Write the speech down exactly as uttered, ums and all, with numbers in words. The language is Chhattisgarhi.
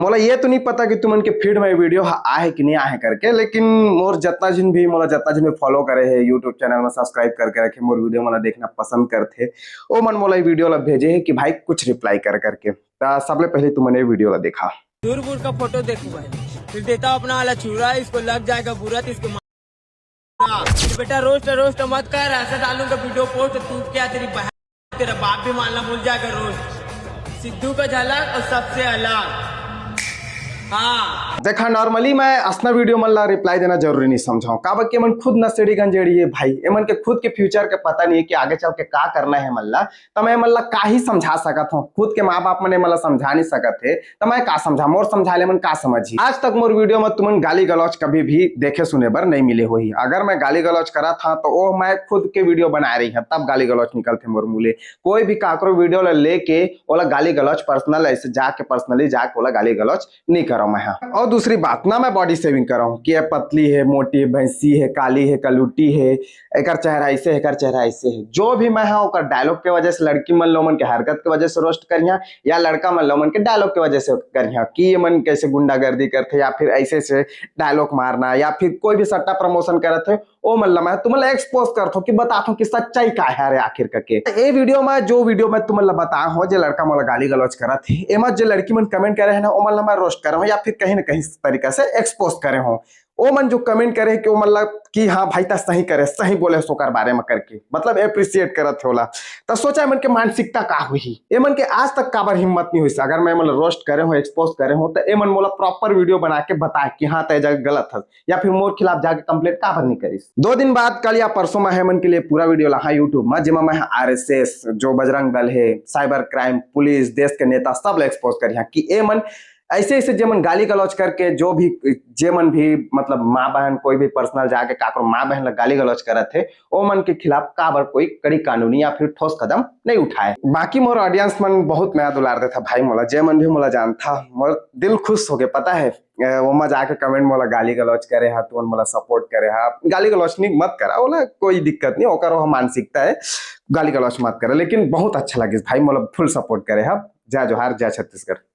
मोला ये तो नहीं पता कि तुमन के फीड में वीडियो आए कि नहीं आए करके, लेकिन मोर जितना जिन भी मोला जितना जिन भी फॉलो करे है, यूट्यूब चैनल में सब्सक्राइब करके रखे, मोर वीडियो मोला देखना पसंद करथे, ओ मन मोला ये वीडियो ला भेजे है कि भाई कुछ रिप्लाई कर करके। तो सबले पहले तुमन ये वीडियो ला देखा। दूर दूर का फोटो देखो भाई, फिर देता अपना वाला छुरा, इसको लग जाएगा बुरा तो इसके माँ। बेटा रोस्ट रोस्ट मत कर, ऐसा डालूंगा वीडियो पोस्ट, तू क्या तेरी बहन, तेरा बाप भी मानना भूल जाएगा रोस्ट। सिद्धू का झलक और सबसे अलग। हाँ। देखा, नॉर्मली मैं असना वीडियो मन ला रिप्लाई देना जरूरी नहीं समझाऊं, काबर कि एमन खुद नशेड़ी गंजेड़ी है भाई। एमन के खुद के फ्यूचर के पता नहीं है कि आगे चल के का करना है मन ला, तो मैं एमन ला का ही समझा सकत हूँ। खुद के माँ बाप मन एमन ला समझा नहीं सकत है, तो मैं का समझा, मोर समझा ले मन का समझी। आज तक मोर वीडियो में तुमन गाली गलौज कभी भी देखे सुने बर नहीं मिले होही। अगर मैं गाली गलौज करत हाँ तो वो मैं खुद के वीडियो बनाए रही है, तब गाली गलौज निकलथे मोर मुँह ले। कोई भी काकरो वीडियो ला लेके ओला गाली गलौज पर्सनल ऐसे जाके पर्सनली जाके ओला गाली गलौज नहीं करो मैं हाँ। और दूसरी बात ना, मैं बॉडी शेमिंग करो कि ये पतली है, मोटी है, भैंसी है, काली है, कलूटी है, एकर चेहरा ऐसे है, एकर चेहरा ऐसे है। जो भी मैं हाँ ओकर डायलॉग के वजह से, लड़की मन लो मन के हरकत के वजह से रोस्ट करिहा, या लड़का मन लो मन के डायलॉग के वजह से करिहा कि ये मन कैसे गुंडागर्दी करथे, या फिर ऐसे ऐसे डायलॉग मारना, या फिर कोई भी सट्टा प्रमोशन करत है, ओ मन ला मैं तुमन ला एक्सपोज करथो कि बताथो कि सच्चाई का है रे आखिर करके। ए वीडियो में जो वीडियो मैं तुमन ला बताए हो, जे लड़का मन ला गाली गलौज करत हे, एमा जे लड़की मन कमेंट करे है ना, ओ मन ला मैं रोस्ट करे हो या फिर कहीं ना कहीं तरीका से एक्सपोज करे हो। ओ मन जो कमेंट करे कि ओ मन ला कि हाँ भाई ता सही करे, सही बोले सोकर बारे में करके, मतलब अप्रिशिएट करत हे ओला। त सोचा एमन के मानसिकता का हुई, एमन के आज तक काबर हिम्मत नहीं हुई। अगर मैं एमन ला रोस्ट करे हो, एक्सपोज करे हो, तो एमन मोला प्रॉपर वीडियो बना के बताए कि हाँ तय जगह गलत है, या फिर मोर खिलाफ जाके कंप्लेंट काबर नहीं करिस। दो दिन बाद कल या परसों में एमन के लिए पूरा वीडियो लाहा यूट्यूब में, जेमा मैं आरएसएस, जो बजरंग दल है, साइबर क्राइम, पुलिस, देश के नेता सब ला एक्सपोज करिहा कि एमन ऐसे ऐसे जेमन गाली गलौज करके जो भी जेमन भी मतलब माँ बहन कोई भी पर्सनल जाके काकरो माँ बहन ला गाली गलौज करत हे, ओ मन के खिलाफ काबर कोई कड़ी कानूनी या फिर ठोस कदम नहीं उठाए। बाकी मोर ऑडियंस मन बहुत मया दुलार देथा भाई मोला, जेमन भी मोला जानथा, मोर दिल खुश हो गए, पता है। अ, ओमा जाके कमेंट मोला गाली गलौज करे हा, तुमन मोला सपोर्ट करे हा, गाली गलौज नहीं मत करा, ओला कोई दिक्कत नहीं, ओकर वो मानसिकता है, गाली गलौज मत करा, लेकिन बहुत अच्छा लगिस भाई, मोला फुल सपोर्ट करे हा। जय जोहार, जय छत्तीसगढ़।